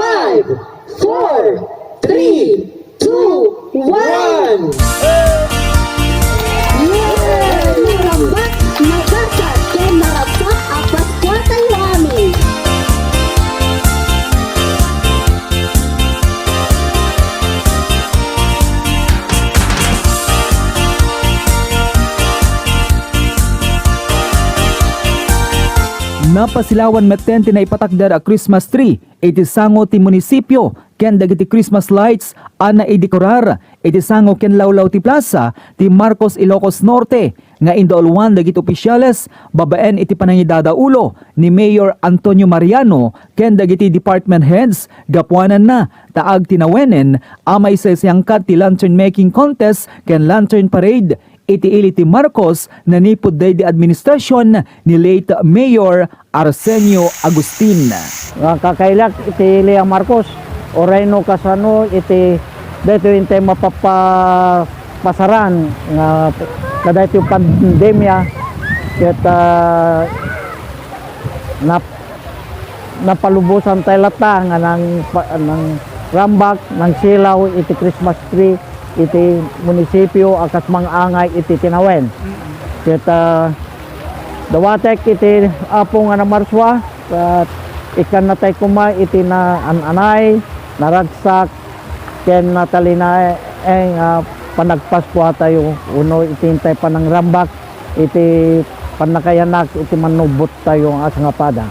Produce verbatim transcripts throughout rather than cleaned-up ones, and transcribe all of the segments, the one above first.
Five, four, three, two, one. Yay! Narambak, nagasat, ken naragsak a Paskua tayo amin. Napasilawan metten ti naipatakder a Christmas tree iti sango ti munisipio ken dagiti Christmas lights a naidekorar iti sango ken lawlaw ti plasa ti Marcos, Ilocos Norte, nga indauluan dagiti opisyales babaen iti panangidadaulo ni Mayor Antonio Mariano ken dagiti department heads gapuananna ta agtinawenen a maisaysayaangkat ti lantern making contest ken lantern parade iti ili ti Marcos nanipud daydi administrasion ni late Mayor Arsenio Agustin. Nga kakailak iti Lea Marcos, uray no kasano iti daytoy intay mapapa-, pasaran nga kadaytoy pandemia, ket, ah, nap-, napalubosan tayo latta nga nang pa-, nang rambak, nang silaw iti Christmas tree iti munisipio a kas mangangay iti tinawen. Ket, ah, dawatek iti Apo nga namarsua, ket ikkanna tayo koma iti naan-anay, naragsak, ken natalinaeng, ah, panagpaskua tayo, wenno iti intay panangrambak iti pannakayanak iti mannubot tayo nga asangapada.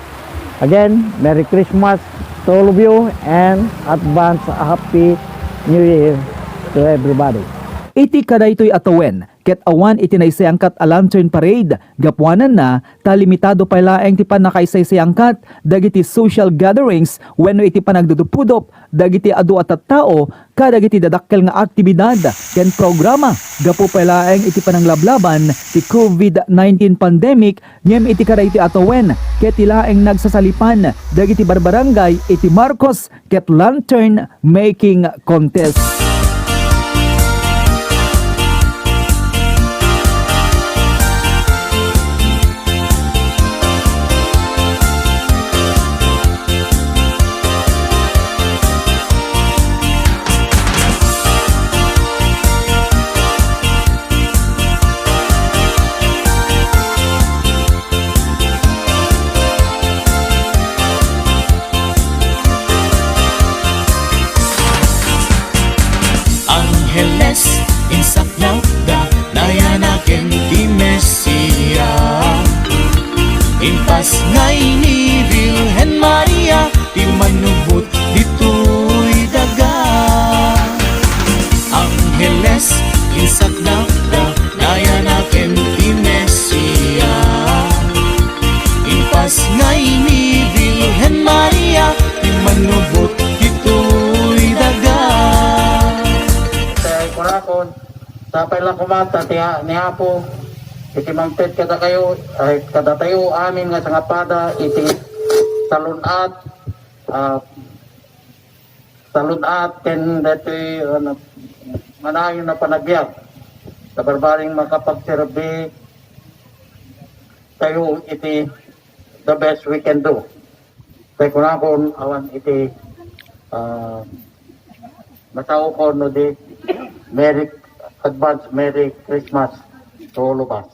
Again, Merry Christmas to all of you and advance a Happy New Year to everybody. Iti kadaytoy a tawen, ket awan iti naisayangkat a lantern parade, gapuananna ta limitado pay laeng ti pannakaisaysayaangkat dagiti social gatherings wenno iti panagdudupudop dagiti adu a tattao kadagiti dadakkel nga aktibidad ken programa gapu pay laeng iti pananglablaban ti covid nineteen pandemic, ngem iti kadaytoy a tawen, ket ti laeng nagsasalipan dagiti barbarangay iti Marcos ket lantern making contest. Angeles, insaknapda, nayanaken ti Mesia. Impasngay ni Birhen Maria, ti mannubot ditoy daga. Angeles, insaknapda, nayanaken ti Mesia. Impasngay ni Birhen Maria, ti mannubot ditoy daga. Kay kunakon, sapay la koma ta ti, ni Apo, iti mangted kadakayo, ay, kadatayo amin nga sangapada, iti salun-at, ah, salun-at ken daytoy, ano, manayon a panagbiag. Ta barbareng makapagserbi tayo iti the best we can do. Kay kunakon, awan iti, ah, masaokon no di Merry, advance Merry Christmas to all of us.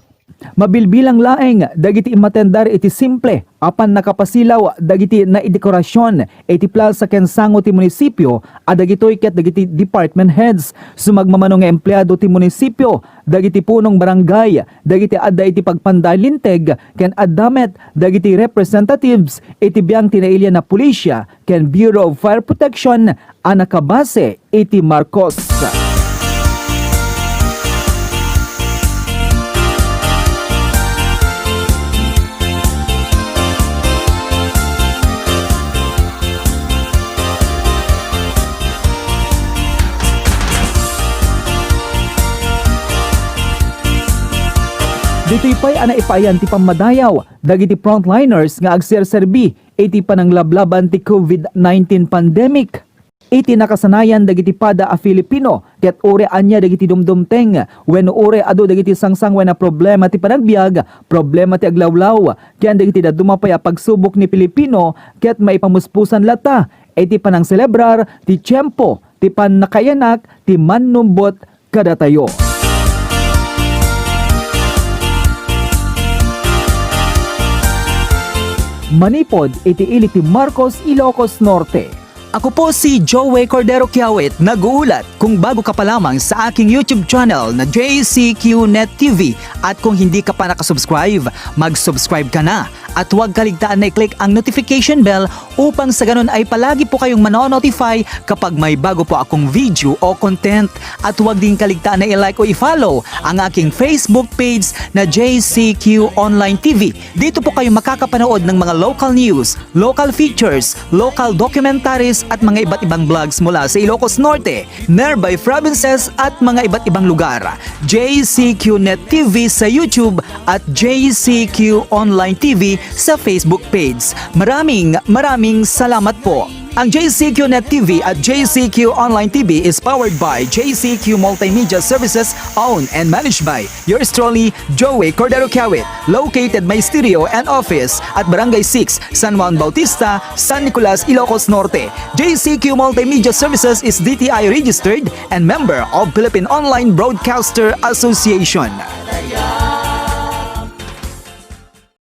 Mabilbilang laeng dagiti immatendar iti simple a pannakapasilaw dagiti naidekorasion iti plasa ken sango ti munisipio a dagitoy ket dagiti department heads, sumagmamano nga empleado ti munisipio, dagiti punong barangay, dagiti adda iti pagpanda linteg ken adda met dagiti representatives iti biang ti nailian a pulisia ken Bureau of Fire Protection a nakabase iti Marcos. Ditoy pay a naipaayan ti pammadayaw dagiti frontliners nga agserserbi iti pananglablaban ti covid nineteen pandemic. Iti nakasanayan dagiti pada a Filipino ket uray ania dagiti dumdumteng wenno uray adu dagiti sangsangoen a problema ti panagbiag, problema ti aglawlaw, ken dagiti dadduma pay a pagsubok ni Filipino ket maipamuspusan latta iti panangselebrar ti tiempo ti pannakaiyanak ti mannumbot kadatayo. Manipod iti ili ti Marcos, Ilocos Norte. Ako po si Joey Cordero Kiawit, nag-uulat. Kung bago ka pa lamang sa aking YouTube channel na J C Q Net T V at kung hindi ka pa nakasubscribe, mag-subscribe ka na at huwag kaligtaan na i-click ang notification bell upang sa ganun ay palagi po kayong mano-notify kapag may bago po akong video o content. At huwag din kaligtaan na i-like o i-follow ang aking Facebook page na J C Q Online T V. Dito po kayo makakapanood ng mga local news, local features, local documentaries at mga iba't ibang vlogs mula sa Ilocos Norte, nearby provinces at mga iba't ibang lugar. J C Q Net T V sa YouTube at J C Q Online T V sa Facebook page. Maraming, maraming salamat po. Ang J C Q Net T V at J C Q Online T V is powered by J C Q Multimedia Services, owned and managed by yours truly, Joey Cordero Kiawit, located my studio and office at Barangay six, San Juan Bautista, San Nicolas, Ilocos Norte. J C Q Multimedia Services is D T I registered and member of Philippine Online Broadcaster Association.